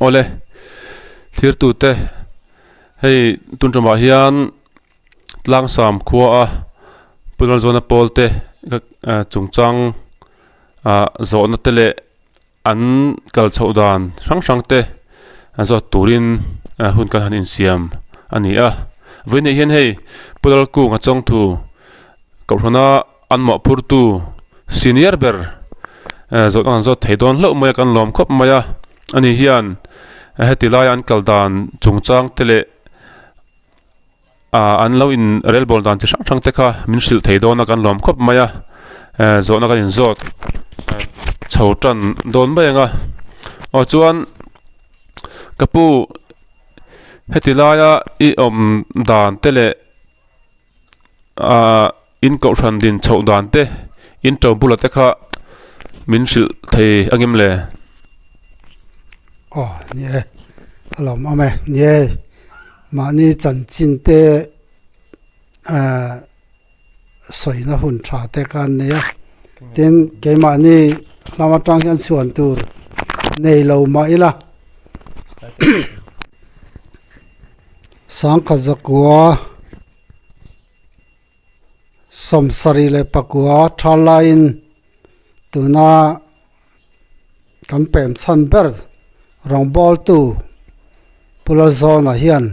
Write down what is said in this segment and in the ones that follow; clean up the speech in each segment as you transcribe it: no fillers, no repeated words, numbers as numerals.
Awle thirtute hei tun tumah hian tlangsam khua a Punarjona pawl te chungchang ah zawhna te leh an kal chhoh dan hrang hrang te zawt turin hun kan han insiam a ni a vawiinah hian hei Pular kung a chawng thu kohhrana an mawhphurtu senior ber zawhna an zawt thei dawn hlauh mai a kan lawm khawp mai a ani hian heti laia an kal dan chungchang te leh ah an lo in rel bawl dan chi hrang hrang te kha min hrilh thei dawn a kan lawm khawp mai a eh zawhna kan inzawt chho tan dawn mai ang a aw chuan ka pu heti laia i awm dan te leh ah in kohhran din chhoh dan te in to bulah te kha min hrilh thei ang em le? Aw ni e a lawmawm e ni e mahni chanchin te ahh sawina hun tha te kha an nei a tin keimahni lam atang hian chhuan tur nei lo mah ila sangkhat zakua. 74 tha laiin tuna kan pem chhan ber rawngbawltu Pu Lalzawna hian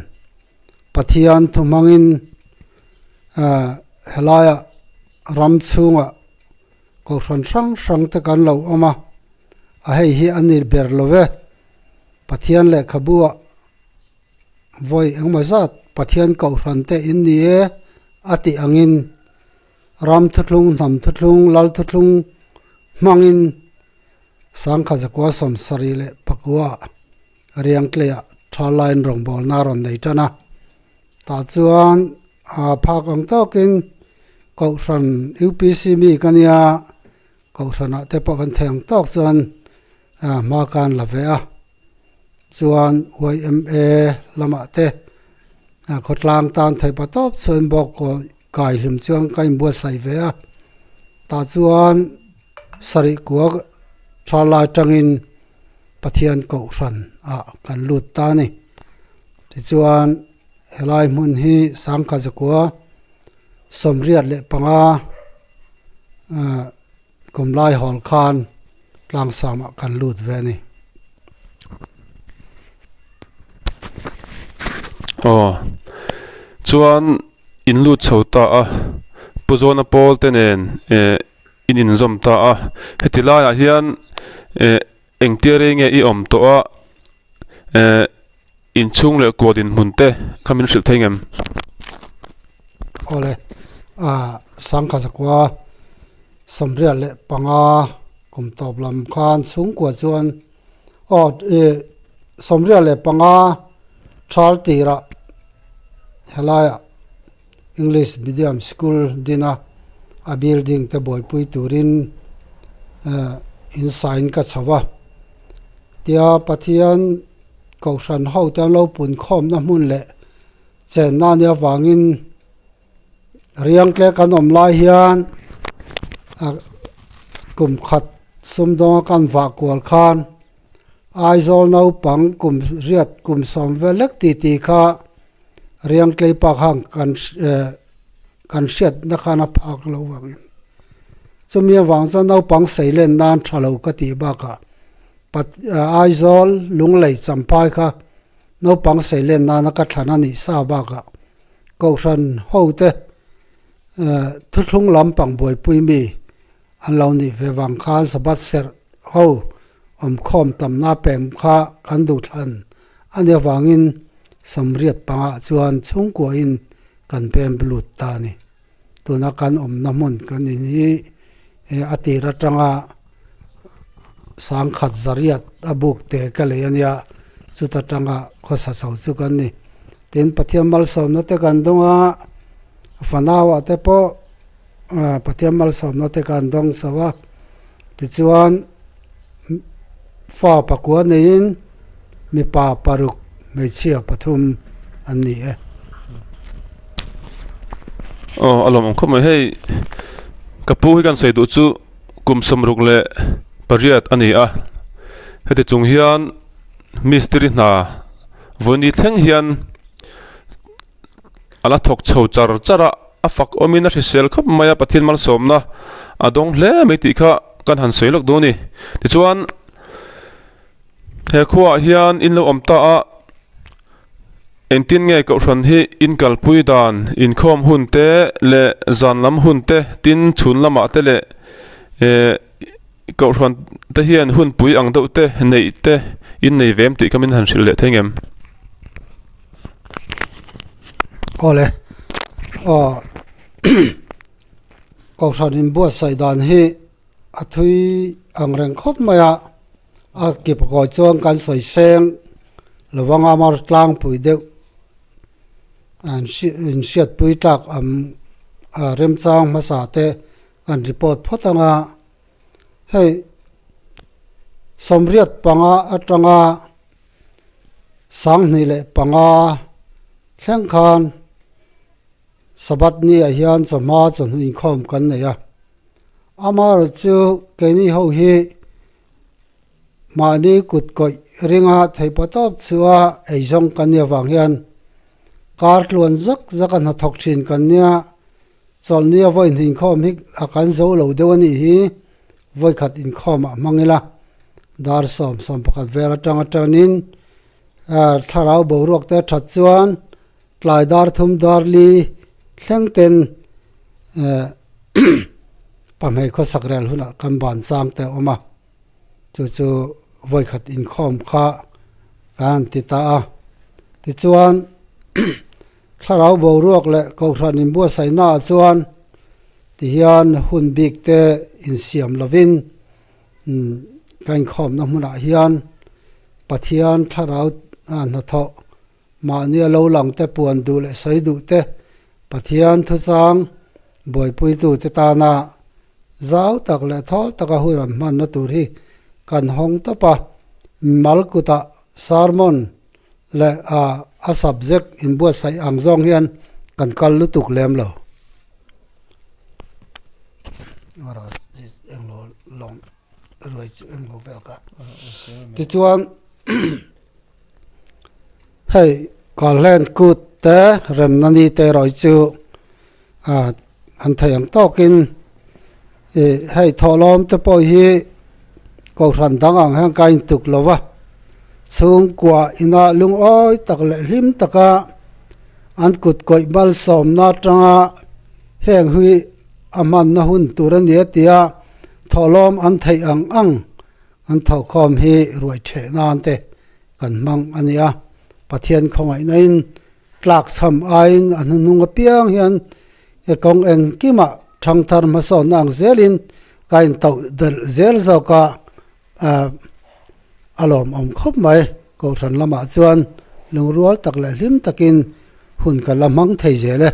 Pathian thu hmangin ah helaiah ram chhungah kohhran hrang hrang te kan lo awm a, a hei hi a ni ber lo ve Pathian lehkhabu ah. Vawi engmaw zat Pathian kohhran te in ni e a tih angin ram thuthlung, hnam thuthlung, lal thuthlung hmangin Sangkha zakua 74 Riangtleiah thalaiin rawngbawlna a rawn nei tan a. Tah chuan a phak ang tawkin kohhran UPC mi ka nia kohhranah te pawh kan thei ang tawk chuan hma kan la ve a. Chuan YMA lamah te khawtlang tan theih pa tawp chuan bawk kai hlim chuan ka inbuatsaih ve a tah chuan sarih kua tha lai tangin Pathian kohhran ah kan lut ta a ni tichuan helai hmun hi sangkhat zakua 85 ah Kum lai hawl khan tlangsam ah kan lut ve a ni. Aw, chuan in lut chho ta a, Pu Zawna Pawl te nen eh in inzawm ta a, heti laiah hian eh engtia rei nge i awm tawh a, eh inchhung leh kua dinhmun te kha min hrilh thei ngem? Awle, ah sangkha zakua 85 kum tawp lam khan chhungkua chuan aw ih 75 thal tirah helaiah English Medium School dina a building te buaipui turin eh in sign ka chho a tia Pathian Kohhran ho te an lo pun khawmna hmun leh chenna a nih avangin riangtle kan awm lai hian ah kum khat sumdawnga kan vah kual khan Aizawl naupang kum riat kum sawm vel lek tih tih kha riangtlei pa khan kan eh kan hriatna khan a phak lo vangin chumi avang chuan naupang seilen nan tha lo ka tih bakah Aizawl Lunglei Champhai kha naupang seilen nana ka thlan a nih sa bakah Kohhran ho te. Thuthlung lampang buaipui mi an lo nih ve vang khan Sabbath serh ho awmkhawm tamna pem kha kan duhthlan a nih avangin Samriat pangah chuan chhungkuain kan pem lut ta a ni. Tuna kan awmna hmun kan in hi a tir atanga sangkhat zariat a buk te ka lei a nia, chuta tanga khawsa chho chu kan ni. Tin, Pathian malsawmna te kan dawng a, fanauah te pawh Pathian malsawmna te kan dawng chho a, tichuan fa pakua neiin mipa paruk hmeichhia pathum an ni e. Aw a lawm awm khawp mai hei ka pu hi kan sawi duh chu kum 68 a ni a heti chung hian mistiri hna vawiin thleng hian a la thawk chho char char a a fak awmin a hrisel khawp mai a Pathian malsawmna a dawng hle mai tih kha kan han sawi lawk dawn a ni tichuan he khuaah hian in lo awm ta a engtin nge kohhran hi in kalpui dan inkhawm hun te leh zan lam hun te tin chhun lamah te leh eh kohhran te hian hunpui ang deuh te neih te in nei ve em tih kha min han hrilh leh thei ngem. Awle aw kohhran inbuatsaih dan hi a thui ang reng khawp mai a, a kip kawi chuan kan sawi seng lo anga mar tlangpui deuh an inhriatpui tlak ang remchang hmasa te kan report phawt anga hei 85 atanga 25 thleng khan Sabbath ni ah hian chawhma chawhnu inkhawm kan nei a, amaherawh chu keini ho hi mahni kut kawih ringa theihpawh tawp chu a eizawng kan nih avang hian kar tluan zak zak a hnathawk thin kan nia. Chawlhni a vawi hnih inkhawm hi a kan zo lo deuh a nih hi, vawi khat inkhawm ah hmang ila dar 11 vel atang atangin thlarau boruak te a that chuan tlai dar thum dar li thleng ten pahmei khawsak rel hunah kan ban chang te a awm a, chu chu vawi khat inkhawm kha kan ti ta a, tichuan. Thlarau boruak leh Kohhran inbuatsaihnaah chuan tihian hun bik te insiam lovin ka inkhawmna hmunah hian Pathian thlarau hnathawh mahnia lo lang te puan duh leh sawi duh te Pathian thuchang buaipuitute tana zau tak leh thawl taka hun an hmanna tur hi kan hawng tawp a, mal kutah sermon leh a a subject inbuatsaih ang zawng hian kan kal lutuk lem lo. Tichuan hei Kalhlen kut te remna ni te erawh hi chu an thei ang tawkin ih hei thawhlawm te pawh hi kohhran dang ang hian ka intuk lo va chhungkua inah lungawi tak leh hlim taka an kut kawih malsawmna atanga heng hi a hmanna hun tur a ni a ti a thawhlawm an theih ang ang an thawhkhawm hi ruai theh nan te kan hmang a ni a Pathian khawngaihna in. Tlak chham aiin a hnuhnung apiang hian e kawng engkimah thangthar hmasawnna ang zelin ka intoh delh zel zawk a, a lawmawm khawp mai. Kohhran lamah chuan lungrual tak leh hlim takin hun ka la hmang thei zel e.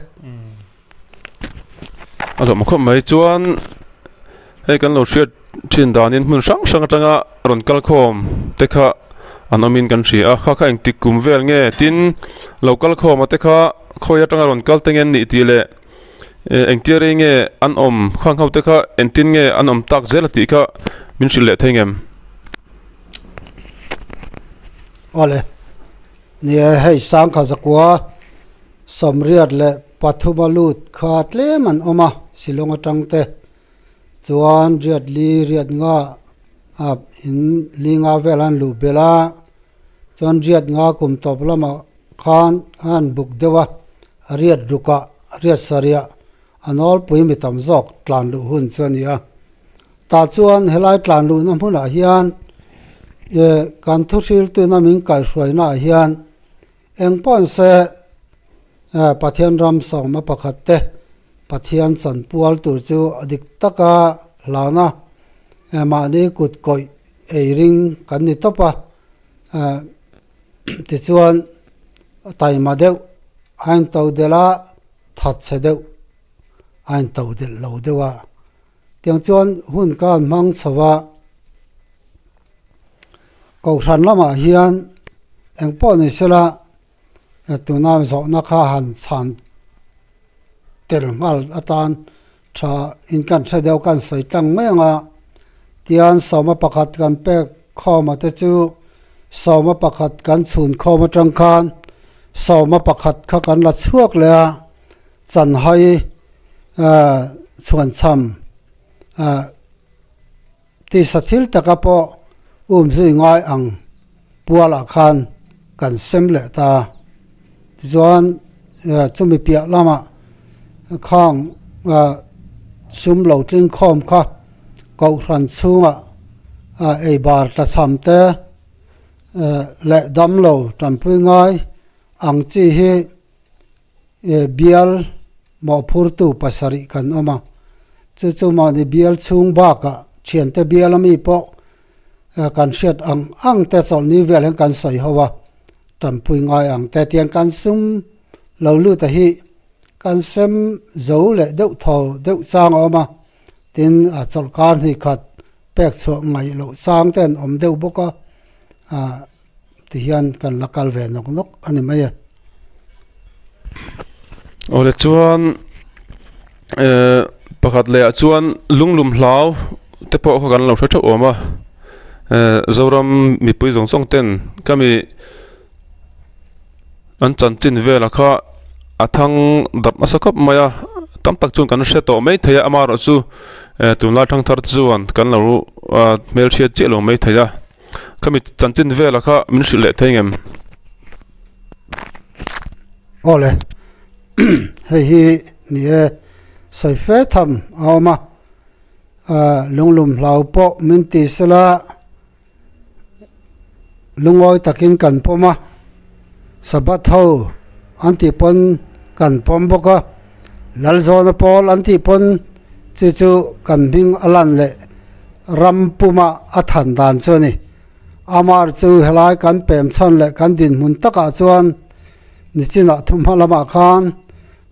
A lawmawm khawp mai chuan hei kan lo hriat thin danin hmun hrang hrang atanga rawn kal khawm te kha an awmin kan hria a kha kha engtik kum vel nge tin lo kal khawm a te kha khawi atanga rawn kal te nge an nih tih leh eh engtia rei nge an awm khang ho te kha engtin nge an awm tak zel a tih kha min hrilh leh thei ngem. Awle nia hei sangkha zakua 83 a lut kha tlem an awm a Shillong atang te chuan riat li riat nga ah in li nga vel an luh belh a chuan riat nga kum tawp lamah khan a han buk deuh a riat rukah riat sarih ah. A nawlpui mi tam zawk tlan luh hun chu a ni a. Tah chuan helai tlan luhna hmunah hian kan thuhriltuna min kaihhruainaah hian eng pawh an se Pathian ram sawma pakhat te Pathian chanpual tur chu a dik taka hlana mahni kut kawih ei ring kan ni tawp a. Tichuan taima deuh a into delh a. That chhe deuh a into delh lo deuh a, tiang chuan hun ka han hmang chho a, kohhran lamah hian eng pawh ni sela tuna zawhna kha han chhan tel nghal atan tha in kan hre deuh kan sawi tlang mai ang a, tian sawma pakhat kan pek khawm a te chu sawma pakhat kan chhun khawm atang khan sawma pakhat kha kan la chhuak leh a, chanhai ah chhuanchham ah tisa thil taka pawh um zui ngai ang pualah khan kan sem leh ta. Tichuan chumi piah lamah khang sum lo tling khawm kha kohhran chhungah ei bar tla chham te leh damlo tanpui ngai ang chi hi bial mawhphurtu pasarih kan awm a, chu chu mahni bial chhung bakah thiante bial ami pawh kan hriat ang ang te chawlhni vel hian kan sawi ho a, tanpui ngai ang te tiang kan sum lo lut a hi kan sem zo leh deuh thaw deuh chang a awm a, tin a chawlhkar hnih khat pek chhuah ngaih loh chang te an awm deuh bawk a, ah. Ti hian kan la kal ve nawk nawk a ni mai e. Awle chuan eh pakhat leh ah chuan lunglum hlau te pawh kha kan lo hre theuh awm a eh Zoram mipui zawng zawng ten ka mi an chanchin velah kha a thang darh nasa khawp mai a tam tak chuan kan hre tawh mai thei a amaherawhchu eh tunlai thangthar te chuan kan lo hmelhriat chiah lo mai thei a. Khami chanchin vela kha min hrilh leh thei ngem? Awle, hei hi ni e, sawi fe tham a awm a, lunglum hlau pawh min ti sela lungawi takin kan pawm a, Sabbath ho an tih pawn kan pawm bawk a, Lalzawna pawl an tih pawn chu chu kan hming a lan leh ram puma a than dan chu a ni. Amar chu helai kan pem chhan leh kan dinhmun takah chuan nichinah thumhma lamah khan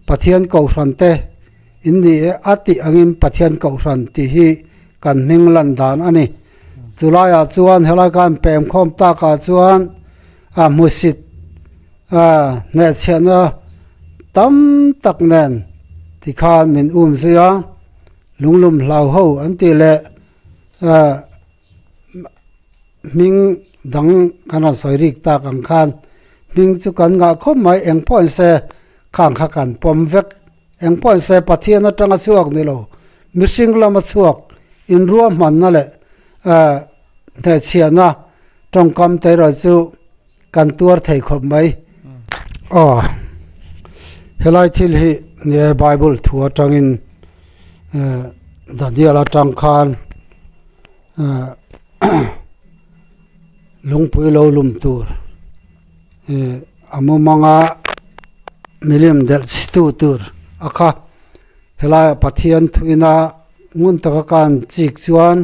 Pathian Kohhran te in ni e a tih angin Pathian Kohhran tih hi kan hming lan dan a ni. Chulaiah chuan helai kan pem khawm takah chuan a hmusit hnehchhiahna tam tak nen tikhan min um zui a, lunglum hlau ho an tih leh hming dang kan rawn sawi rik tak ang khan hming chu kan ngah khawp mai eng pawh an se khang kha kan pawm vek eng pawh an se Pathian atanga chhuak ni lo mihring lama chhuak inruahmanna leh hnehchhiahna tawngkam te erawh chu Kan tuar thei khawp mai. Aw, helai thil hi nge Bible thu atangin Daniel atang khan lungpui lo lum tur a mumanga milim delh chhitu tur a kha. Helaiah Pathian thuina ngun taka kan chik chuan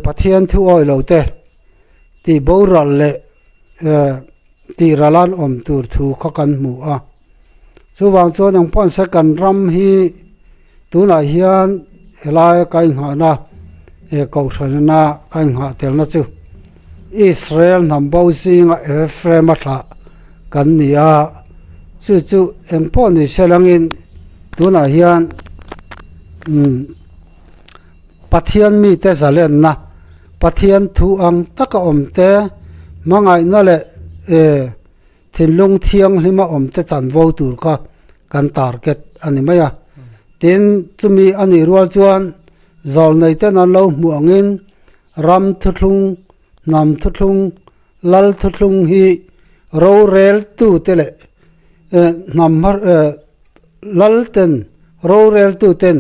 Pathian thu awih lo te. Tih boral leh tih ral an awm tur thu kha kan hmu a. Chuvang chuan eng pawh se kan ram hi tunah hian helai ka inghahna kohhranna ka inghah telna chu Israel hnam bo zinga Ephraim a thlah kan ni a. Chu chu eng pawh ni se langin tunah hian Pathian mite zalenna, Pathian thu ang taka awmte, hmangaihna leh thinlung thianghlima awmte chanvo tur kha kan target a ni mai a. Tin, chumi a nih rual chuan zawlneiten an lo hmuh angin ram thuthlung, hnam thuthlung, lal thuthlung hi roreltute leh hnam lalten Roreltuten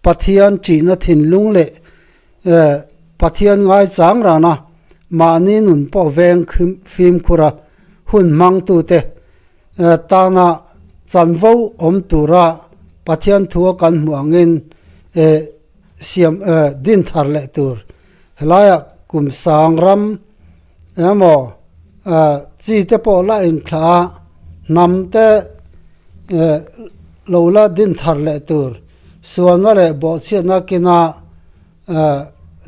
Pathian ṭihna thinlung leh Pathian ngaichang rana mahni nun pawh veng fimkhura hun hmangtute tana chanvo awm tura Pathian thua kan hmuh angin siam din thar leh tur helaiah kum sang ram emaw chi te pawh la inthlah a, hnam te lo la din thar leh tur sualna leh bawhchhiatna kina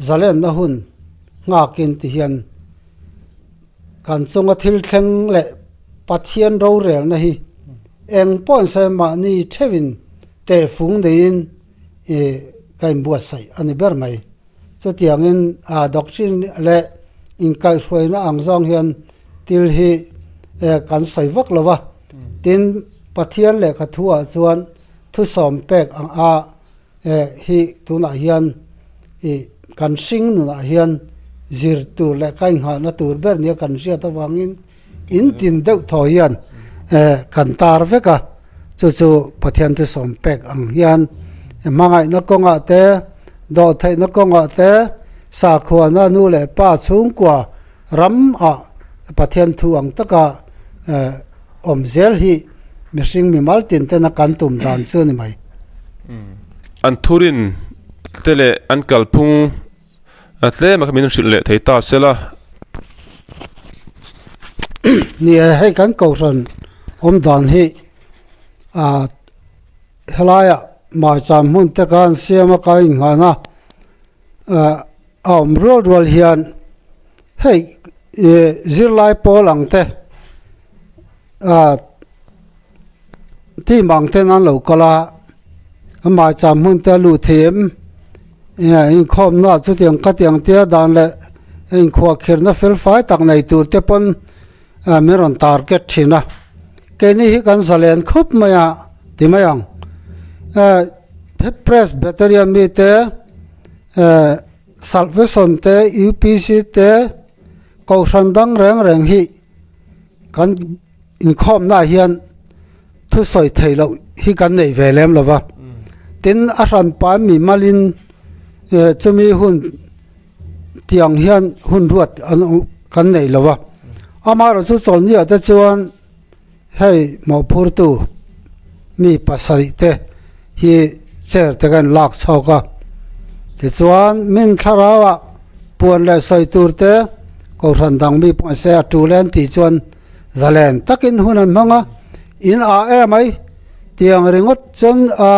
zalenna hun nghakin ti hian kan chunga thil thleng leh Pathian rorelna hi eng pawh in sawi mahni theuhin tehfung neiin ih ka inbuatsaih a ni ber mai. Chutiangin a doctrine leh inkaihhruaina ang zawng hian thil hi kan sawi vak lo va. Tin, Pathian lehkha thuah chuan thusawm pek ang a hi tunah hian ih kan hring nunah hian zir tur leh ka inghahna tur ber nia kan hriat avangin in tin deuh thaw hian kan tar vek a, chu chu Pathian thusawm pek ang hian hmangaihna kawngah te, dawhtheihna kawngah te, sakhuana nu leh pa chhungkua ram ah Pathian thu ang taka awm zel hi mihring mimal tin tena kan tum dan chu a ni mai. An thurin te leh an kalphung tlem a kha min hrilh leh thei ta sela. Ni e, hei kan kohhran awm dan hi ah helaiah maicham hmun te khan siam a ka innghan a, ah a awm rual rual hian hei ih zirlai pawl ang te ah team ang ten an lo kal a a maicham hmun te a luh thei em inkhawmna chutiang ka tiang tia dan leh inkhuahkhirhna fel fai tak nei tur te pawn min rawn target thin a keini hi kan zalen khup mai a ti mai ang presbyterian mite salvation te upc te kohhran dang reng reng hi kan inkhawmnaah hian thusawi theih loh hi kan nei ve lem lo va, tin a hranpa mi malin chumi hun tiang hian hun ruat an kan nei lo va, amaherawh chu chawlhniah te chuan hei mawhphurtu mi pasarih te hi chair te kan lak chhawk a, tichuan min thlarauah puan leh sawi tur te kohhran dang mi pawh se a tul e an tih chuan zalen takin hun an hmang a, in ah em mai tiang ringawt chuan a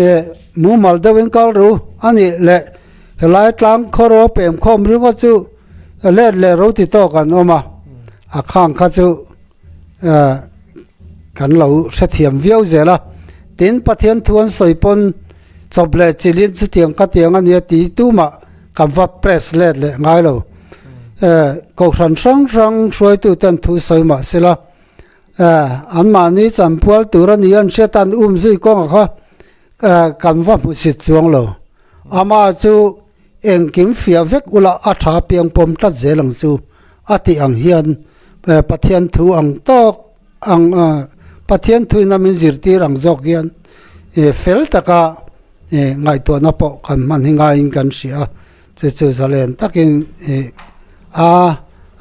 eh mumal deuhin kal ru a nih leh helai tlang khawraw pem khawm ringawt chu let leh ro ti tawk an awm a, a khang kha chu eh kan lo hrethiam viau zel a, tin Pathian thu an sawi pawn chawp leh chilhin chutiang ka tiang a nia ti tumah kan va press let leh ngai lo. Eh kohhran hrang hrang hruaitu ten thu sawi mah sela eh anmahni chanpual tur a ni an hriat an um zui kawngah kha eh kan va hmu sit chuang lo. Amah chu engkim fiah vek ula a tha piang pawm tlat zel ang chu a tih ang hian eh Pathian thu ang tawk ang eh Pathian thuin a min zirtir ang zawk hian eh fel taka eh ngaihtuahna pawh kan hman hi ngaiin kan hria a. Chu chu zalen takin ih a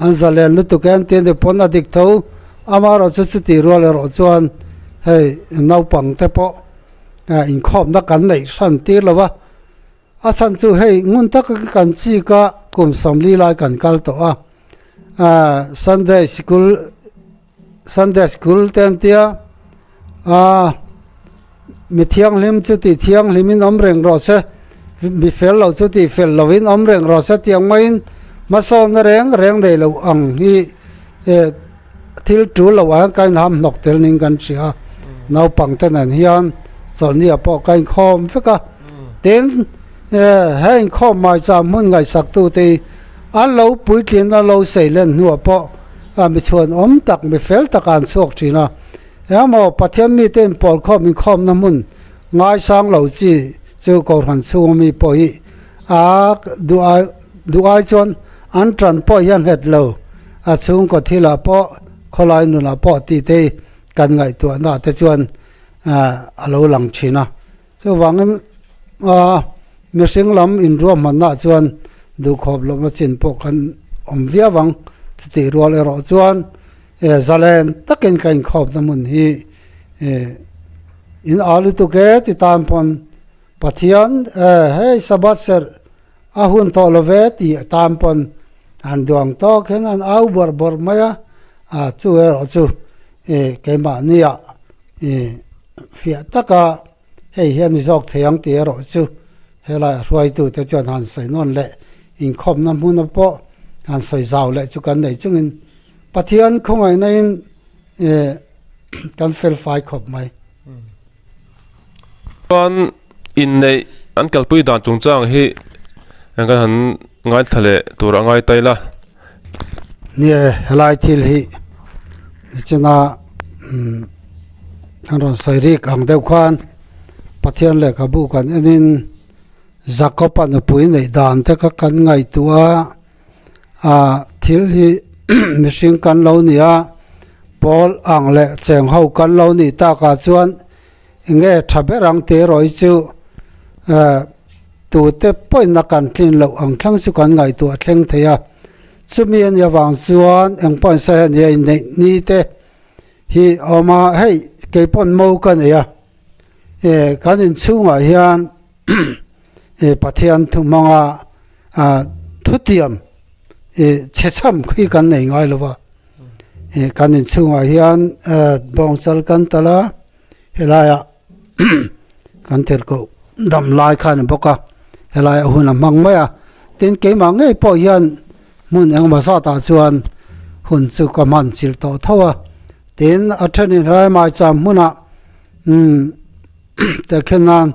an zalen lutuk e an ti a ni pawn a dik tho amaherawh chu chuti rual erawh chuan hei naupang te pawh inkhawmna kan neih hran tir lo va a chhan chu hei ngun taka kan chik a kum sawmli lai kan kal tawh a ah sunday sikul Sunday school te an tia a mi thianghlim chu tih thianghlimin awm reng rawh se mi fel lo chu tih fel lovin awm reng rawh se tiang maiin hmasawnna reng reng nei lo ang hi eh thil tul loh ah hian ka inham hnawk tel ning kan hria a naupang te nen hian chawlhni ah pawh ka inkhawm vek a tin eh he inkhawm maicham hmun ngaihsak tu te hi an lo puitlin a lo seilen hnuah pawh a mi chhuan awm tak mi fel tak an chhuak thin a engemaw Pathian mite inpawl khawm inkhawmna hmun ngaisang lo chi chu kohhran chhunga mi pawh hi a duh ai duh ai chuan an tan pawh hian nghet lo a chhungkaw thilah pawh khawlai nunah pawh tih te hi kan ngaihtuahna te chuan. a lo lang thin a. Chuvangin mihring lam inruahmanna ah chuan duhkhawp lohna chin pawh kan awm viau ang. Chutih rual erawh chuan zalen takin ka inkhawpna hmun hi in a lutuk e ti tan pawn Pathian hei Sabbath serh a hun tawh lo ve tih tan pawn an duang tawk hian an au bawrh bawrh mai a, chu erawh chu keimahnia fiah taka hei hian ni zawk thei ang tih erawh chu helai a hruaitute chuan han sawi nawn leh inkhawmna hmuna pawh han sawi zau leh chu kan nei chungin Pathian khawngaihna in kan fel fai khawp mai. Chuan inneih an kalpui dan chungchang hi kan han ngaithla leh tur a ngai ta ila. Nia helai thil hi nichina an rawn sawi rik ang deuh khan Pathian lehkhabu kan enin Jakob-a nupui neih dan te kha kan ngaihtuah a. Ah thil hi mihring kan lo ni a, pawl ang leh cheng ho kan lo nih takah chuan enge tha ber ang tih erawh hi chu eh tute pawhin a kan tlin loh ang thleng chu kan ngaihtuah thleng thei a, chumi a nih avang chuan eng pawh insawi a nia inneih ni te hi a awm a, hei kei pawn mo ka nei a, eh kan inchhungah hian. I Pathian thu hmanga thutiam i chhechham khi kan nei ngai lo va, i kan inchhungah hian bawngchal kan tal a, helaiah kan tirhkoh dam lai kha a ni bawk a, helaiah hun a hmang mai a, tin keimah ngei pawh hian hmun engemaw zatah chuan hun chu ka hman chilh tawh tho a, tin a thenin helai maicham hmunah umm. Tehkhen nan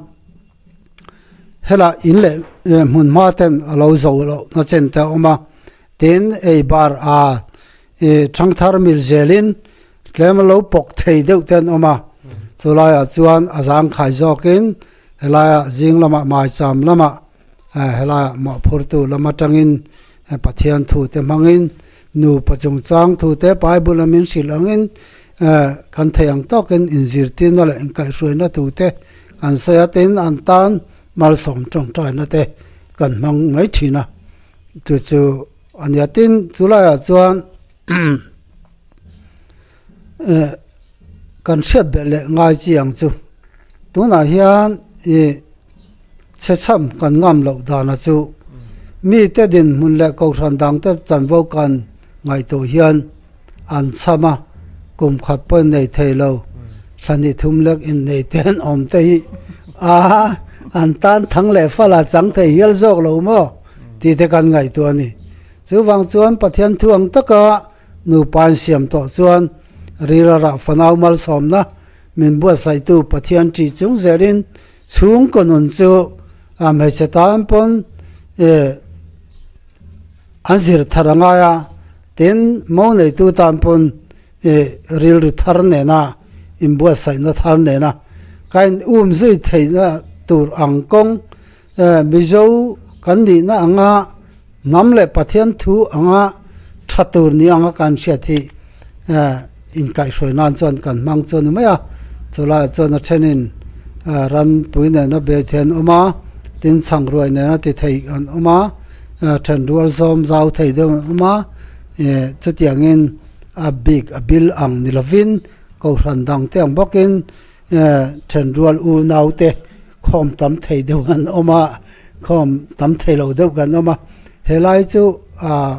helai in leh hmun hma ten a lo zo loh na chen te a awm a, tin ei bar a ih thangthar mil zelin tlem a lo pawk thei deuh te an awm a, chulaiah chuan a zangkhai zawkin helaiah zing lamah maicham lamah helaiah mawhphurtu lam atangin Pathian thu te hmangin nupa chungchang thu te Bible a min hrilh angin kan theih ang tawkin inzirtirna leh inkaihhruaina thu te kan sawi a, tin an tan malsawm tawngtaina te kan hmang mai thin a, chu chu a nia. Tin chulaiah chuan kan hriat belh leh ngai chi ang chu tunah hian ih chhechham kan ngam loh dana chu mite dinhmun leh kohhran dangte chanvo kan ngaihtuah hian an chham a, kum khat pawh in nei thei lo, thla ni thum lek in nei te an awm te hi a an tan thang leh fal a chang thei hial zawk lo maw tih te kan ngaihtuah a ni. Chuvang chuan Pathian thu ang taka nupa in siam tawh chuan ril a rah fanau malsawmna min buatsaihtu Pathian ṭih chung zelin chhungkaw nun chu a hmeichhe tan pawn eh an zir thar a ngai a, tin mo neitu tan pawn eh rilru thar nena inbuatsaihna thar nena ka in um zui theihna tur ang kawng eh Mizo kan nihna anga hnam leh Pathian thu anga tha tur ni anga kan hriat hi eh inkaihhruai nan chuan kan hmang chu a ni mai a, chulaiah chuan a thenin eh ranpui nena be thei an awm a, tin chhangruai nena ti thei an awm a. Then rual zawm zau thei deuh an awm a, ih chutiangin a bik a bil ang ni lovin kohhran dang te ang bawkin then rual unau te khawm tam thei deuh an awm a, khawm tam thei lo deuh kan awm a, helai chu ah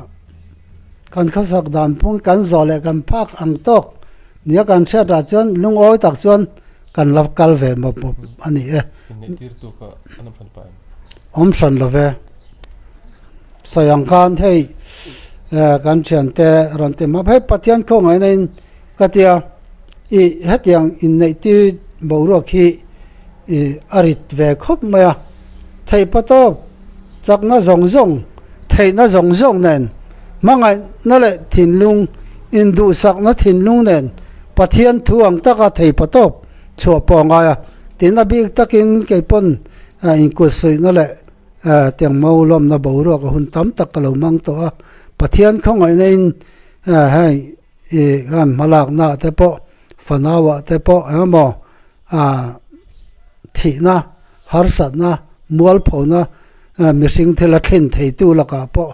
kan khawsak dan phung kan zawh leh kan phak ang tawk nia kan hriat ah chuan lungawi tak chuan kan la kal ve mawp mawp a ni e. Awm hran lo ve. Sawi ang khan hei kan thiante rawn ti hmap hei Pathian khawngaihna in ka tia ih hetiang inneih tir boruak hi ih a rit ve khawp mai a, theih patawp chakna zawng zawng theihna zawng zawng nen hmangaihna leh thinlung induhsakna thinlung nen Pathian thu ang taka thei patawp chhuah pawh a ngai a, tin a bik takin kei pawn inkut suihna leh tiang mo lawmna boruak a hun tam tak ka lo hmang tawh a, Pathian khawngaihna in hei i kan hmalakna ah te pawh fanau ah te pawh eng emaw Thihna, harsatna, mualphona mihring thil a thlen theitu lakah pawh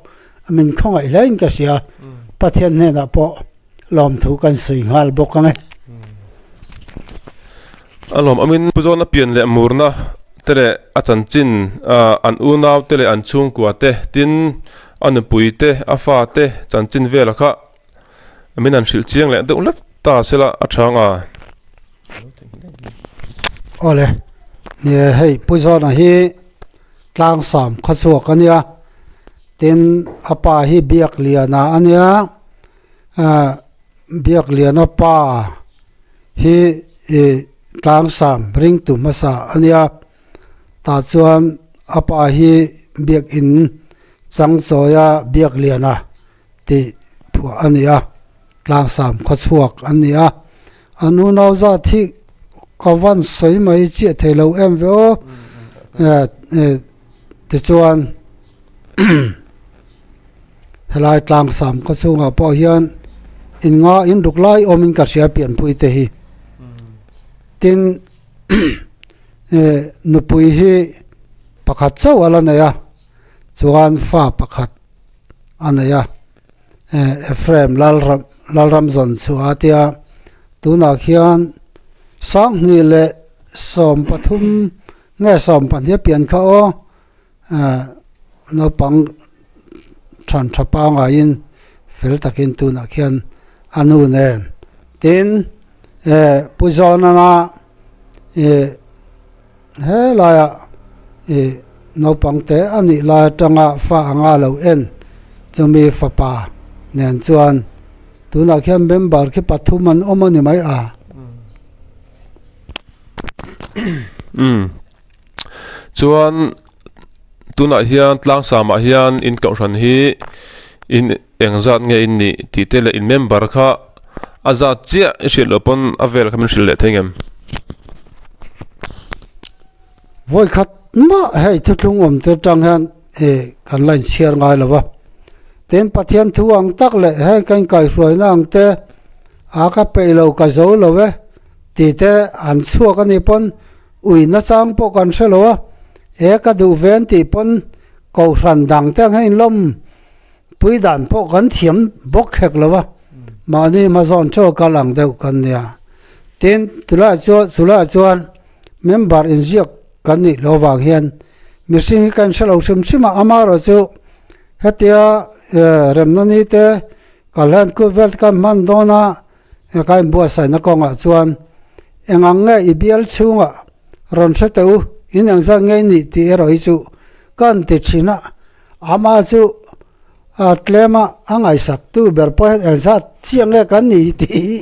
min khawngaih hlein ka hria. Pathian hnenah pawh lawmthu kan sawi nghal bawk ang e. A lawm awmin Pu Zawna pian leh murna te leh a chanchin an unau te leh an chhungkua te tin a nupui te a fa te chanchin vela kha Min han hrilh chiang leh deuh hlek ta sela a tha ang a. Awle, nie hei Pu Zawna hi Tlangsam khawchhuak a nia, tin a pa hi Biakliana a nia, ah Biakliana pa hi ih Tlangsam ringtu hmasa a nia, tah chuan a pa hi Biakin Changchawia Biakliana. tih phuah a ni a, tlangsam khawchhuak an ni a, an unau zat hi ka van sawi mai chiah thei lo em ve aw tichuan helai tlangsam khawchhungah pawh hian in nga in ruk lai awmin ka hria pianpui te hi tin nupui hi pakhat chauh a la nei a. Chuan fa pakhat a nei a, Ephraim Lalram Lalramzawn chu a tia, tunah khian 20 leh 13 nge 12 a pian kha aw, naupang than tha pangaiin fel takin tunah khian a nu nen tin Pu Zawnana Helaiah ih naupang te a nih lai atanga fa anga lo en chumi fapa nen chuan tunah khian member khi pathum an awm a ni mai a. Umm chuan tunah hian tlangsamah hian in kohhran hi in engzat nge in nih tih te leh in member kha a zat chiah i hriat loh pawn a vel kha min hrilh leh thei ngem. Vawi khat mah hei thuthlung awm te atang hian ih kan la inchhiar ngai lo va, tin Pathian thu ang tak leh heng ka inkaihhruaina ang te a ka peih lo ka zo lo e tih te an chhuak a nih pawn ui nachang pawh kan hre lo a, e ka duh ve an tih pawn kohhran dang te ang hian inlawm Pui dan pawh kan thiam bawk hek lo a, mahni hmazawn theuh kal ang deuh kan nia. Tin, tulaiah chuan chulaiah chuan member inziak kan nih loh avang hian mihring hi kan hre lo hrim hrim a, amaherawhchu hetia remna ni te kalhan kut vel te kan hman dawn a, ka inbuatsaihna kawngah chuan eng ang nge i bial chhungah rawn hre teh u, in engzat nge i nih tih erawh hi chu kan ti thin a. Amah chu a tlem a, a ngaihsak tu ber pawh hian engzat chiah nge kan ni tih hi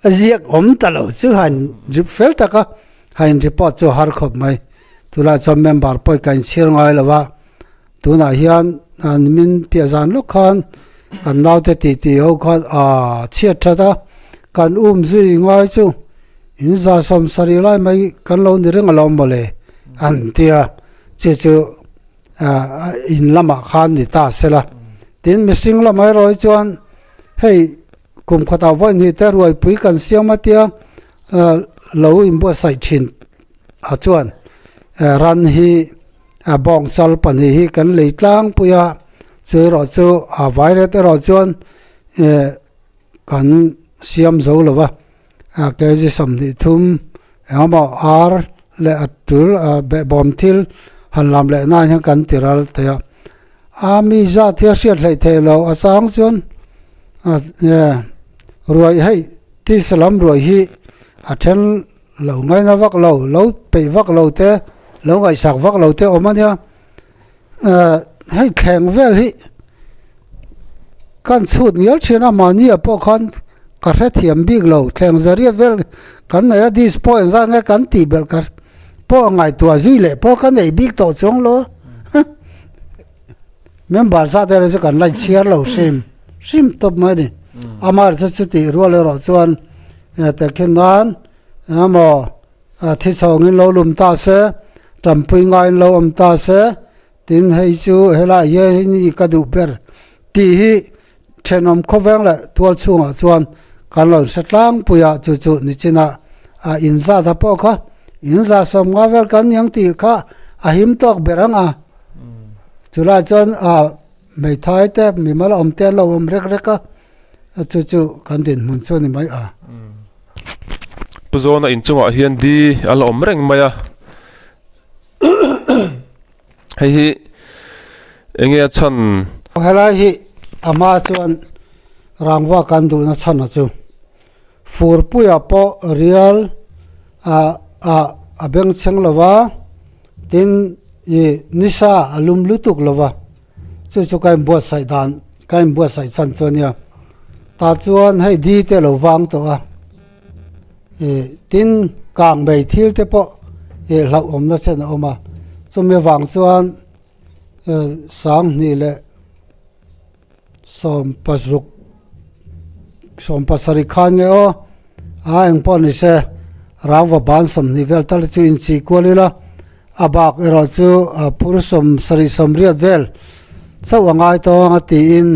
a ziak awm ta lo chu han rip fel tak a, han in report chu a har khawp mai. Tunah chuan member pawh ka inchhir ngai lo a, tunah hian nimin piah zan lawk khan kan naute titi ho khan aaa chhiat that a, kan um zui ngai chu in 170 lai mai kan lo ni reng alawm mawle an ti a, chu chu. in lamah khan ni ta sela tin mihring lamah erawh hi chuan hei kum khatah vawi hnih te ruaipui kan siam a tia lo inbuatsaih thin ah chuan ran hi bawng chal pahnih hi kan lei tlangpui a chu erawh chu a vairet erawh chuan kan siam zo lo va. a kg 23 engemaw ar leh a tul a behbawm thil han lam leh nan hian kan ti ral thei a a mi zat hi a hriat hleih theih loh a chang chuan a ruai hei tisa lam ruai hi a then lo ngaina vak lo lo peih vak lo te lo ngaihsak vak lo te awm a nia. Hei thleng vel hi kan chhut ngial thin a mahni ah pawh khan ka hrethiam bik lo thleng zariat vel kan nei a dish pawh engzat nge kan tih belh ka pawh ngaihtuah zui leh pawh ka nei bik tawh chuang lo member zat erawh chu kan la inchhiar lo hrim hrim tawp mai a ni amaherawhchu chutih rual erawh chuan tehkhin nan emaw. Thichhawngin lo lum ta se, tanpui ngaiin lo awm ta se, tin hei chu helai hian hei ni ka duh ber tih hi thenawm khawveng leh tual chhungah chuan kan lo hre tlangpui a, chu chu nichinah a inzat a pawh kha. In 150 vel kan niang tih kha a him tawk ber ang a. Chulai chuan a hmeithai te mimal awm te an lo awm rek rek a, chu chu kan dinhmun chu a ni mai a. Pu Zawna inchungah hian di a la awm reng mai a. Hei hi enge a chhan? Helai hi a hma chuan rangva kan duhna chhan a chu furpuia pawh rial a a a bengchheng lo va tin ih nisa a lum lutuk lo va chu chu ka inbuatsaih dan ka inbuatsaih chhan chu a nia tah chuan hei di te a lo vang tawh a. Ih tin kang mai thil te pawh ih hlauhawmna chen a awm a chumi avang chuan sanghnih leh sawm pasaruk sawm pasarih khan nge aw a engpawh ni se rangva ban 20 vel tal chu inchih kual ila a bak erawh chu a phur 70 80 vel chauh a ngai tawng a tiin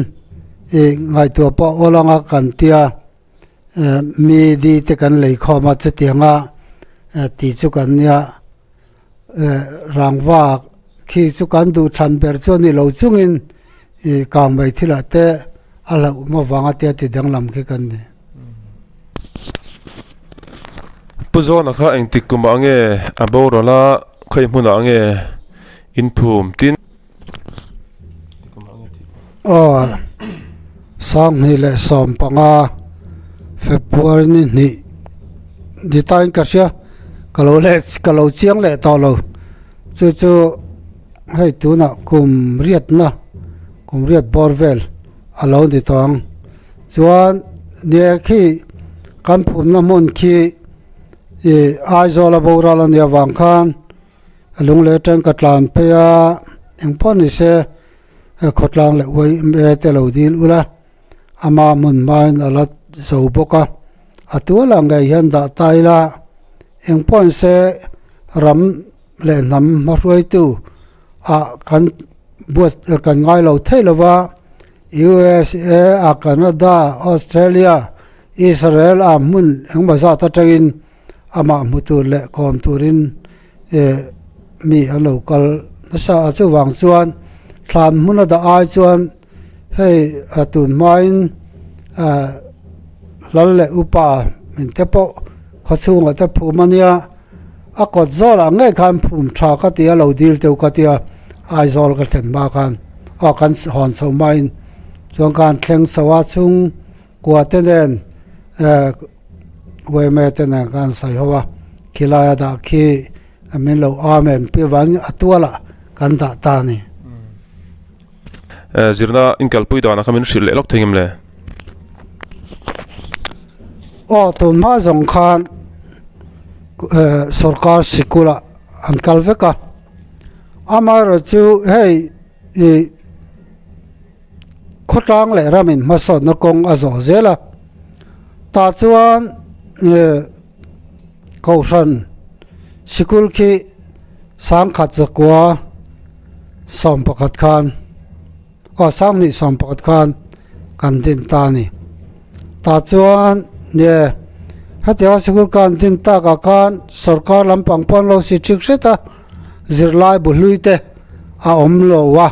ih ngaihtuah pawh awl anga kan tia. Mi di te kan lei khawm a chutianga tih chu kan nia rangva khi chu kan duh thlan ber chu a ni lo chungin ih kang mai thilah te a hlauhawm avanga te a ti danglam khi kan ni. Pu Zawna kha engtik kumah nge a boral a, khawi hmunah nge inphum tin? Aw, 2015 February ni hnih ni tain ka hria ka lo leh ka lo chiang leh tawh lo chu chu hei tunah kum riatna kum riat bawr vel a lo ni tawh ang chuan nia khi kan phumna hmun khi ih Aizawl a boral a nih avang khan. A lung leh atang ka tlan phei a engpawh ni se khawtlang leh yma te lo dil ula ama hmun hmain a la zo bawk a a tual ang ngei hian dah ta ila engpawh ni se ram leh hnam hmahruaitu ah kan buat kan ngai lo thei lo va USA a Canada Australia Israel ah hmun engmaw zat atangin. amah hmu tur leh kawm turin eh mi an lo kal nasa a chuvang chuan thlan hmun a dah ai chuan hei a tun hmain ah lal leh upa min te pawh khaw chhungah te phum a nia a kawt zawlah ngei khan phum tha ka ti a lo dil teuh ka tia Aizawl ka thlen hma khan aw kan hawn chho hmain chuan khan thleng chho a chhung kua te nen eh. Uaime te nen khan sawi ho a, khilai a dah khi min lo amen pi vangin a tualah kan dah ta a ni. Zirna inkalpui danah khan min hrilh leh lawk thei ngem le? Aw tun hma zawng khan sorkar sikulah an kal vek a, amaherawhchu hei ih Khawtlang leh ramin hmasawnna kawng a zawh zel a, tah chuan Kohhran sikul khi sangkhat zakua 11 khan aw 2011 khan kan din ta a ni. Tah chuan nge hetianga sikul kan din takah khan sorkar lampang pawh an lo si thik hret a. Zirlai bu hlui te a awm lo a,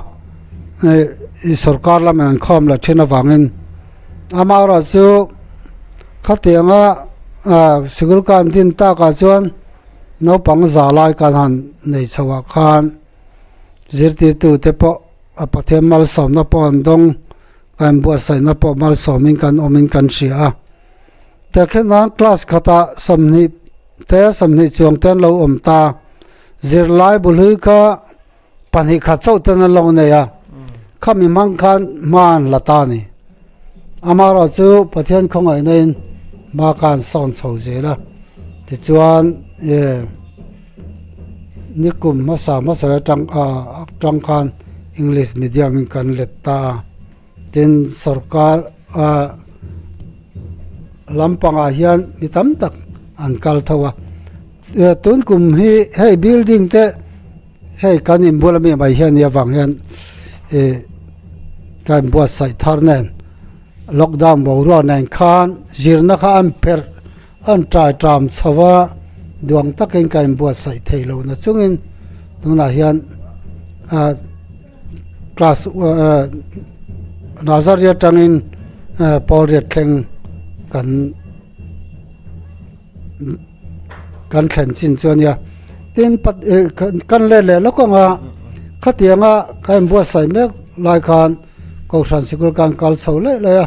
ih sorkar lamin an khawm la thin avangin amaherawh chu khatianga ah sikul ka an din takah chuan naupang za lai kan han nei chho ah khan zirtirtu te pawh a Pathian malsawmna pawh an dawng kan buatsaihna pawh malsawmin kan awmin kan hria a. Tehkhin nan class khatah 20 te 20 chuang te an lo awm ta. Zirlai bu hlui kha pahnih khat chauh ten an lo nei a, khami hmang khan hma an la ta a ni. Amaherawhchu Pathian khawngaihna in hma kha an sawn chho zel a, tichuan eh nikum hmasa hmasa atang atang khan English medium in kan let ta a. Tin sorkar ah lampangah hian mi tam tak an kal tho a tun kum hi hei building te hei kan inbual ami mai hian nia vang hian ih ka inbuatsaih thar nen lockdown boruak nen khan zirna kha an pherh an tai tram chho a. duang takin ka inbuatsaih thei lo na chungin tunah hian ah class nursery atangin pawl riat thleng kan kan thlen chin chu a nia tin kan let leh lawk ang a khatianga ka inbuatsaih mek lai khan kohhran sikul khan kal chho laih laih a.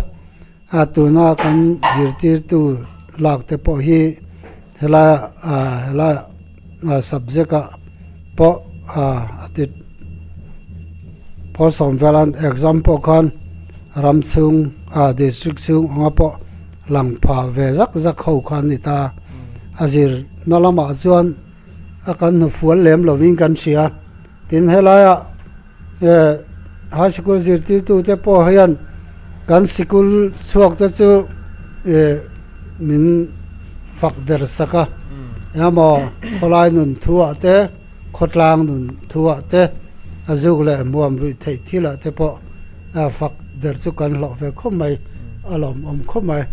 A tuna kan zirtirtu lak te pawh hi helai ah helai ah subject ah pawh a ti pawl sawm velan exam pawh khan ram chhung ah district chhung anga pawh lang pha ve zak zak ho kha a ni ta a zir na lamah chuan a kan hnufual lem lovin kan hria tin helai ah. High sikul zirtirtute pawh hian kan sikul chhuak te chu min fak der sak a engemaw khawlai nun thuah te khawtlang nun thuah te a zuk leh hmuam ruih theih thil ah te pawh fak der chu kan hlawh ve khawp mai a lawmawm khawp mai.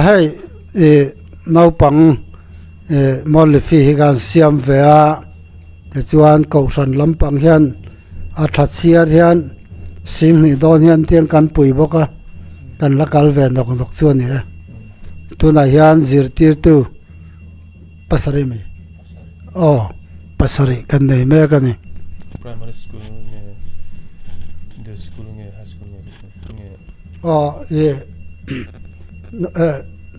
Hei naupang Mawlifi hi kan siam ve a. Tichuan kohhran lampang hian a tha chhiar hian singhnih dawn hian tiang kan pui bawk a kan la kal ve nawk nawk chu a ni e tunah hian zirtirtu pasarih mai aw pasarih kan nei mek a ni. Primary school nge middle school nge high school nge nge aw ih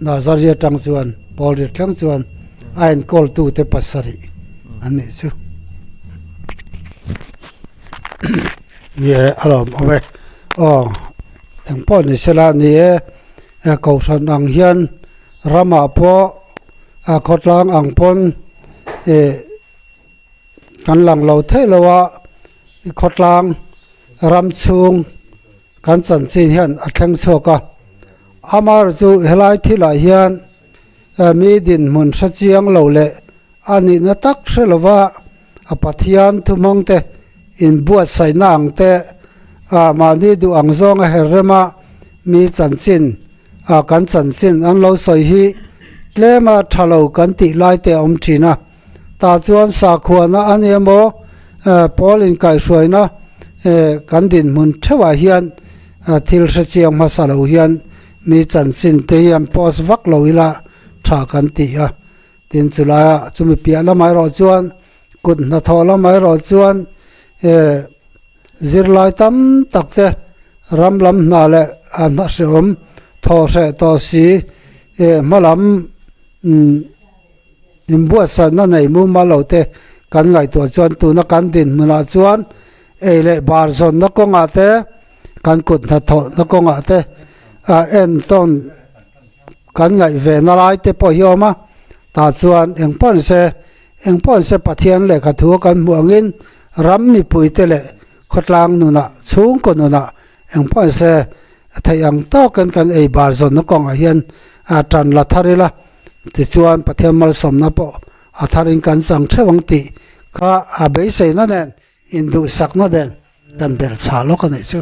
nursery atang chuan pawl riat thleng chuan a enkawl tute pasarih an nih chu ni e a lawm awm e aw eng pawh ni sela ni e kohhran ang hian ramah pawh a khawtlang ang pawn ih kan lang lo theih lo a khawtlang ram chhung kan chanchin hian a thleng chhuak a amaherawhchu chu helai thilah hian. Mi dinhmun hre chiang lo leh a nihna tak hre lova a Pathian thuhmang te inbuatsaihna ang te, mahni duh ang zawnga her rema mi chanchin, kan chanchin an lo sawi hi tlema tha lo kan tih lai te a awm thin a. Tah chuan sakhuana a ni emaw pawl inkaihhruaina kan dinhmun theuhah hian thil hre chiang hmasa lo hian Mi chanchin te hi an post vak lo ila tha kan ti a, tin chulaia chumi piah lamah erawh chuan kut hnathawh lamah erawh chuan eh zirlai tam tak te ram lam hna leh a hna hrehawm thaw hreh tawh si eh hma lam umm inbuatsaihna nei mumal lo te kan ngaihtuah chuan tuna kan dinhmunah chuan ei leh bar zawnna kawngah te. Kan kut hnathawhna kawngah te entawn kan ngaih ve na lai te pawh hi a awm a, tah chuan eng pawh ni se eng pawh ni se Pathian lehkha thu a kan hmuh angin ram mipui te leh khawtlang nunah chhungkaw nunah eng pawh ni se theih ang tawkin kan ei bar zawnna kawngah hian tan la thar ila tichuan Pathian malsawmna pawh a tharin kan chang theuh ang tih kha a beiseina nen induhsakna nen kan ber chhah lawk a nih chu.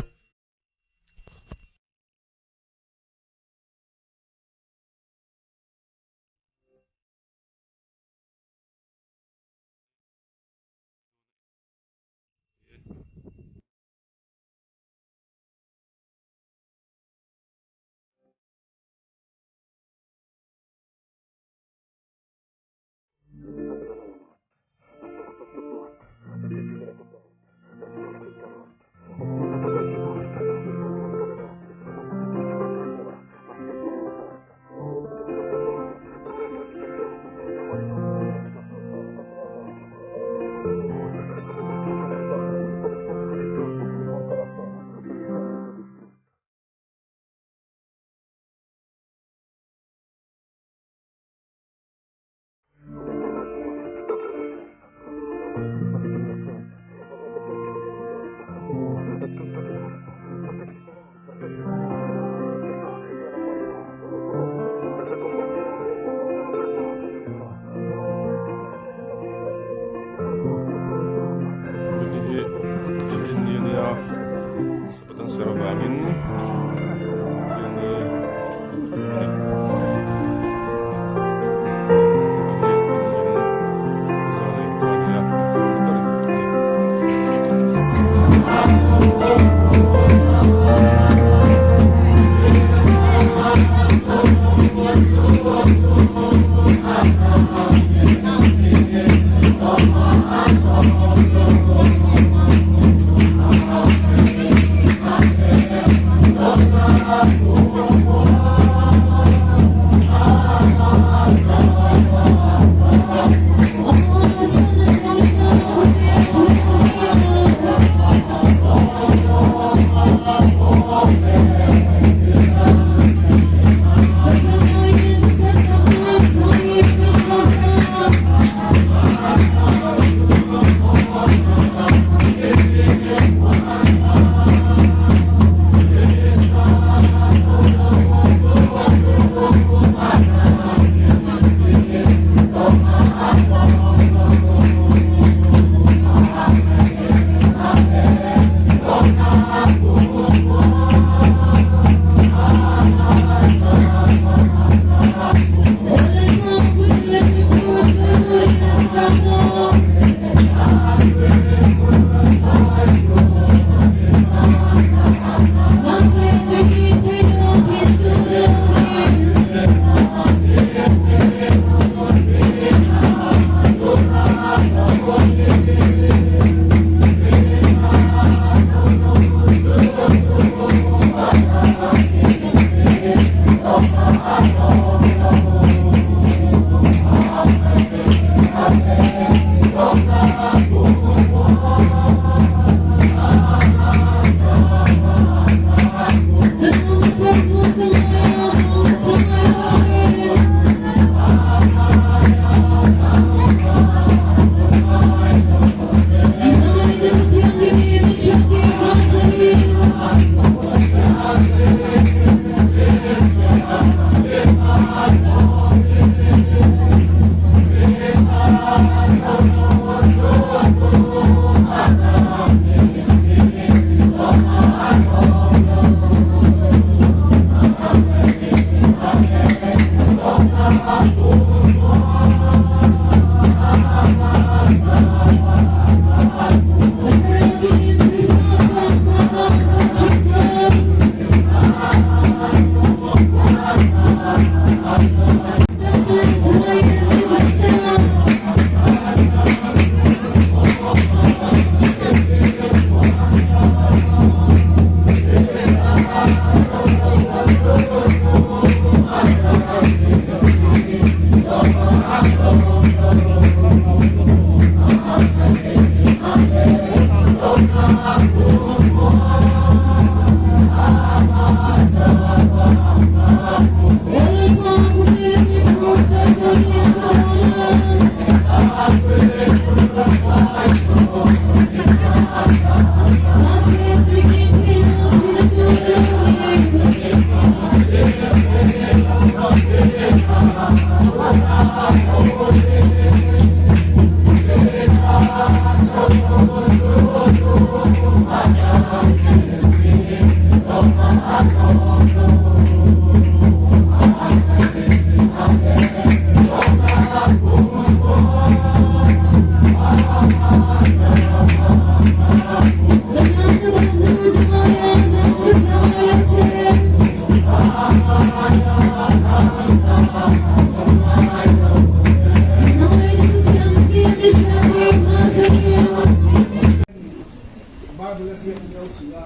Bible a ziak miau si a.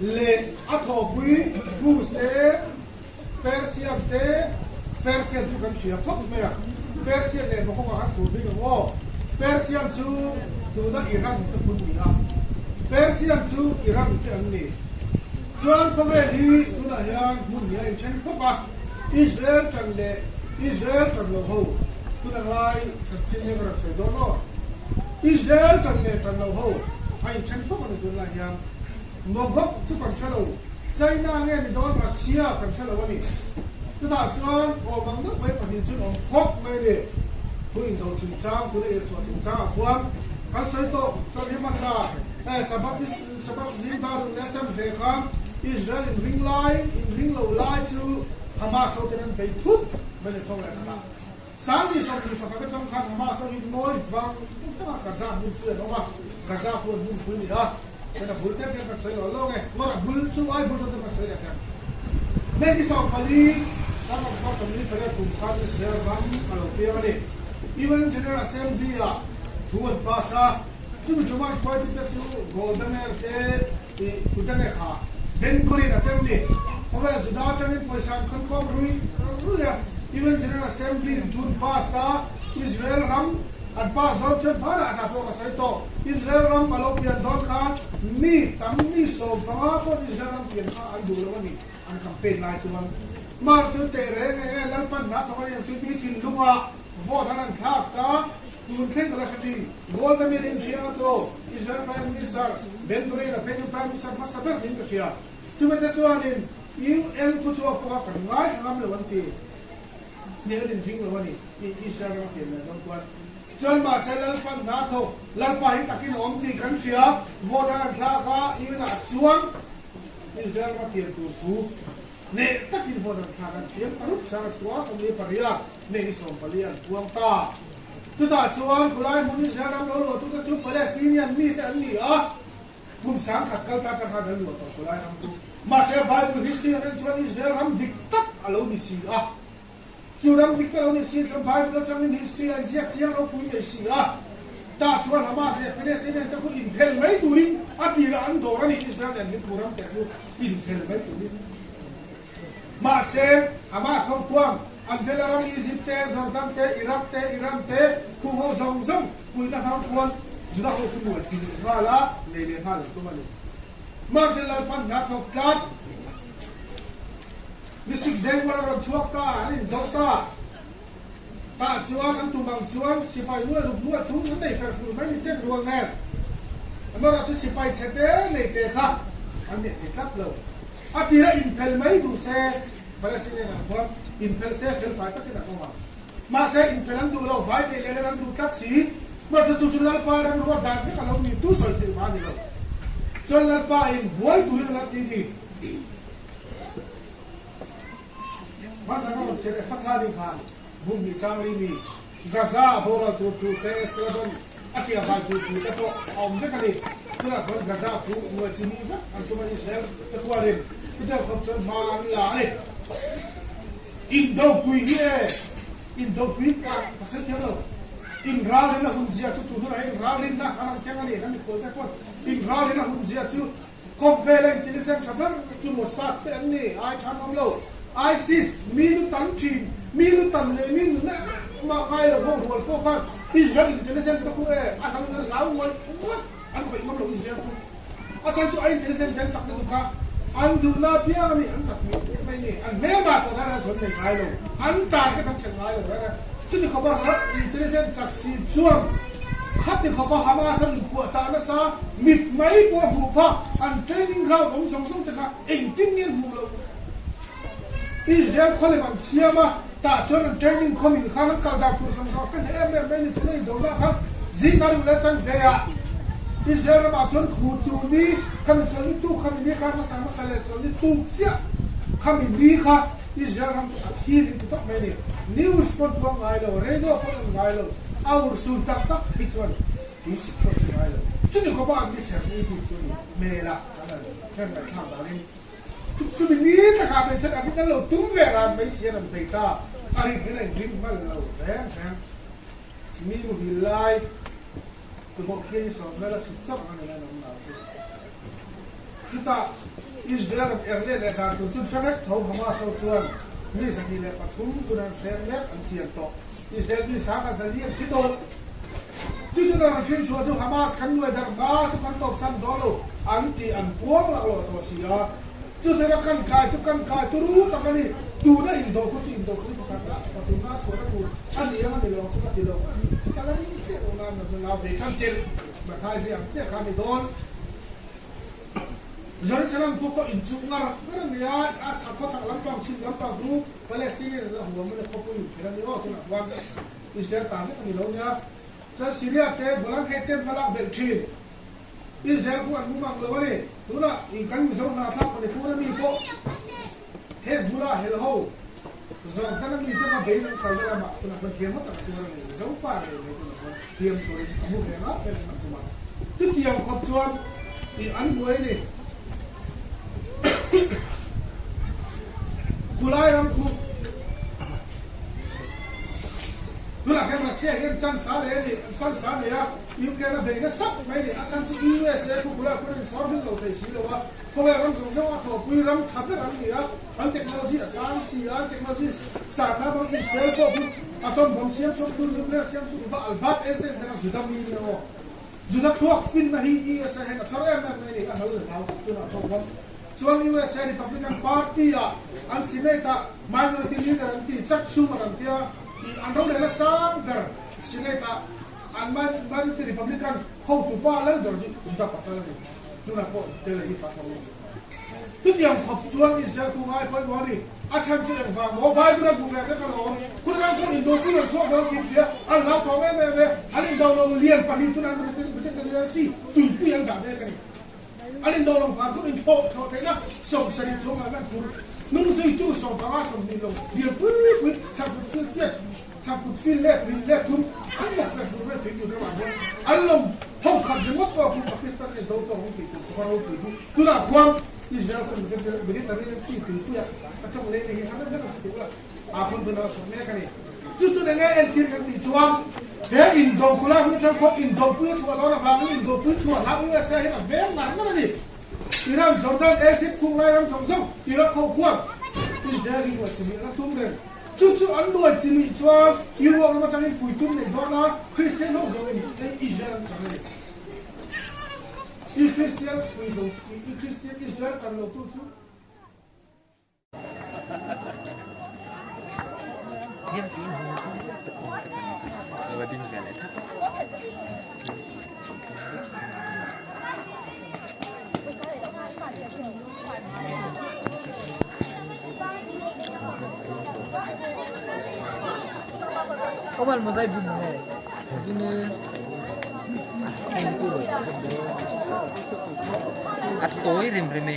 Leh a thawhpui Kus te, Persian te, Persian chu kan hria phawt mai a, Persian leh Makawngah khan tur bik ang aw. Persian chu tuna Iran te hmun ni a, Persian chu Iran te an ni. Chuan khawvel hi tunah hian hmun hi a inthen khawp a, Israel tan leh Israel tan lo ho tuna ngai chanchin hi ka rawn sawi dawn aw. Israel tan leh tan lo ho a inthen khawp a ni tunlai hian. Magog chu kan hre lo, China nge ni dawn Russia kan hre lo a ni. Chutah chuan awm ang deuh mai pahnih chu an awm khawp mai a ni. Thu inzo chungchang, tuna irhchhuah chungchangah chuan kan sawi tawh chuan hi hmasa eh Sabbath Sabbath zing dar run leh a chan ve khan Israel inring lai, inring lo lai chu Hamas ho ten an bei thut mai ni tho leh khat a. Sangni 21 atang khan Hamas ho hi nawi vang vang a Gaza hmunpui an awm a, Gaza pawh an hmunpui a ni a, chuan a bul te hian kan sawi lo lo nge, ngawr a bul chu ai bul chu kan sawi leh hian. May ni 14, 1948 kum khan Israel ram a lo piang a ni. UN General Assembly ah thu an pass a, chumi chuma hruaitute chu Golda Meir te, Ih, tute nge kha? Ben Gurion a tel ni. Khawvel Juda atangin pawisa an khawn khawm rui rui a, UN General Assembly in thun pass a, Israel ram an pass dawn chuan hmanah hna pawh ka sawi tawh. Israel ram a lo pian dawn khan mi tam mi 15 pawh Israel ram pian kha an duh lo a ni, an campaign lai chuan. Mar chu teh reng eng nge Lalpan hna thawk a ni ang chu mi thinlungah vote an han thlak ta, tun thleng ka la hre thin. Golda Meir in hriang a tawh, Israel Prime Minister Ben Gurion a phei chu Prime Minister hmasa ber niin ka hria. Chumite chuanin UN thu chhuak pawha kan ngaithla ngam lo an ti. Hnial in ring lo a ni tih Israel ram a pian leh dawn chuan. Chuan mahse Lalpan hna thawk, Lalpa hi takin a awm tih kan hria, vote an han thlak a, UN ah chuan Israel ram a pian tur thu hneh takin vote an thlak an thiam ta rup sang a chhuah 48 May ni 14 an puang ta. Chutah chuan khulai hmun Israel ram lo luahtute chu Palestinian mite an ni a. Kum 10,000 kal ta atang khan an luah tawh khawlai ram chu. Mahse Bible history an en chuan Israel ram dik tak a lo ni si a. Chu ram dik tak a lo ni si chuan Bible atangin history a inziak chiang ropui mai si a. Tah chuan Hamas leh Palestinian te khu inphel mai turin a tirah an dawr a ni Israel nen hin khu ram te chu inphel mai turin. Mahse Hamas ho khuan an vela ram Egypt te, Jordan te, Iraq te, Iran te khung ho zawng zawng puihna hmang khuan Juda ho chu muan chilh nghal a, nei leh nghal an tum a ni. Martin Lalpan hna thawk tlat ni six day war a rawn chhuak ta, an inzo ta. Tah chuan an tum ang chuan sipai nuai ruk nuai thum an nei fer fur mai ni tek rual nen. Amaherawhchu chu sipai chhe te nei te kha an nei thei tlat lo. A tira inphel mai duh se, Palestinian ang khuan inphel se fel fai takin an awm ang. Mahse inphel an duh lo, vai nei leh len an duh tlat si. Mahse chu chu Lalpa ram ruat dan vek a lo ni tu sawi theih mah a ni lo. Chuan Lalpa in buai turin a la ti ni. Hmanhla ka rawn chhiar e Fatha ding khan bum hnih chang ri mi Gaza a boral tur thu te Escalabon a ṭiah vai tur thu te pawh a awm vek a ni. Tunah khuan Gaza thu nuai chi mi vek an tum a ni Israel te khuanin chutiang khawp chuan hma an la a ni. Indopui hi e Indopui ka ka sawi thiam lo. Inralrin a hun zia chu tun hunah hian inralrinna an rawn keng a ni kan mikhual te khuan inralrin a hun zia chu Khawvela intelligent tha ber chu Mossad te an ni, ai tha an awm lo. ISIS, mi lu tan thin, mi lu tan leh mi nunna engmah ngai lo ho rual pawh khan Israel intelligent te khu e a hlang in an hlau ngawih ngawih, an khawih ngam lo Israel chu. A chhan chu a intelligent te an chak lutuk kha an duhna apiang a ni, an tak mai mai mai ni, an hmelma tawh rara zawn nei ngai lo, an target an ṭhelh ngai lo rara. Chumi khawpa intelligent chak si chuan Khati khawpa Hamas an inpuahchah nasa, mit mai pawh a hmuh phak, an training ground awm zawng zawng te kha engtin nge an hmuh loh? Israel khawlem an siam a, tah chuan an training khawm in khan an kal dan tur zawng zawng a pen em em mai ni tuna indona kha zing a ruh leh chan ve ah Israel ramah chuan khu chu ni khami chuan ni tuk khami ni kha hmasa hmasa leh chuan ni tuk chiah khami ni kha Israel ram chu a thi ring ti tawp mai a ni. News pawn puang ngai lo, radio pawn an ngai lo, a urhsun tak tak hi chuan tui sik pawh an ngai lo. Chumi khawpa an ni ser ni bik chu a ni. Hmel ah kan han hriat ngaihthlak danin chumi ni takah mai chuan a rin an lo tum ve ran mai si a rawn bei ta. A rin hian a inring hman lo reng reng. Mi muhil lai tubawh khian i sawm vel a chhuk chauh ang a ni lai an awm lo chu. Chutah Israel ram er leh leh dan tur chu hre vek tho Hamas ho chuan mi 23 tuna an hreng mek an chian tawh. Israel mi sang a zali an thi tawh. Chu chu ram hrim chhuah chu Hamas kan nuai darh hma chu kan tawpsan dawn lo an tih an puang lak loh tawh si a. Chu chuan a kan kai chu kan kai turu tak a ni. Tuna indo khu chu indo khu pakhat a pathumna chhuahna tur a ni ang a ni lo ang chu ka ti lo. Chu ka la ring chiah lo nan chu nau ve tan tel. Mathai zia ang chiah kha a ni dawn. Jerusalem khu pawh inchuh ngar ngar a ni a, a chhak khaw chhak lampang chhim lampang chu Palestinian an la huam a ni, khawpui inkhel a ni aw, tunah chuan Israel tan vek a ni lo nia. Chuan Syria te Golan Heights te an va lak belh thin. Israel khu an mum ang lo a ni. Tunah in kan Mizo hna thlak Manipur a mi pawh Hezbollah hel ho Jordan a mi te va bein an kalna ramah tunah chuan thiam hawt tak a tuar a ni. Mizo pa rei mai tunah chuan thiam turin a mu ve ngap em an tum a. Chutiang khawp chuan ih an buai a ni. Khulai ram khu tunah hian Russia. Russia hian chance a nei a ni, chance a nei a, Ukraine a bei nasa mai a ni. A chhan chu USA khu kulai khuan in sawr bil lo thei si lo a, khawvel ram zawng zawng a thawhpui ram tha ber an ni a, an technology a sang si a, an technology sanna bang Israel pawh khu atom bomb siam chhuak tu, nuclear siam chhuak va Albert Einstein khan a Juda mi nia aw. Juda thluak finna hi USA hian a chhawr em em mai a ni, a hlo leh hlau tak tunah thawk bawk. Chuan USA Republican Party ah an Senate ah Minority Leader an ti, Chuck Schumer an tia, ih an rorel a sang ber Senate ah an Minority Republican hotu pa lal ber chu Juda Patel a ni. Tunah pawh Tel Aviv ah ka awm. Chutiang khawp chuan Israel khu ngai pawimawh a ni. A chhan chu engvang maw? Bible a hmu ve vek alawm. Khawlai chuan indopui rawn chhuak dawn tih hria an hlauthawng em em e. An indo lo lian pahnih tun an Mediterranean Sea tuipui an dah mek a ni. An indo lo hma chu inthlawh thlawh theihna 70 chhungah an phur. Nung zuitu 15 20 lo lian pui pui chhakut fil tiat chhakut fil let lin let thum an bawk fel fur mai tui tur ramah hian an lo ho khat ringawt pawh khu Pakistan a indo tawk ang tih tur khawpa ropui chu tunah khuan Israel khan Mediterranean Sea tuipuia a tawng leh ni hi har ber a hre la a hun hun a chhawk mek a ni. Chu chu enge entir kan tih chuan he indo khulai hun atang khuan indopui a chhuah dawn avangin indopui chhuah hlah USA hian a veng ngar ngar a ni. Iran, Jordan, Egypt khung lai ram zawng zawng Iraq ho khuan Israel hi luai chimih an la tum reng. Chu chu an luai chimih chuan Europe ram atangin pui tum nei dawn a, Christian ho zawngin hei Israel an chang a ni. I Christian pui lo, i Christian Israel chan lo tu chu. A tawi rem rem e.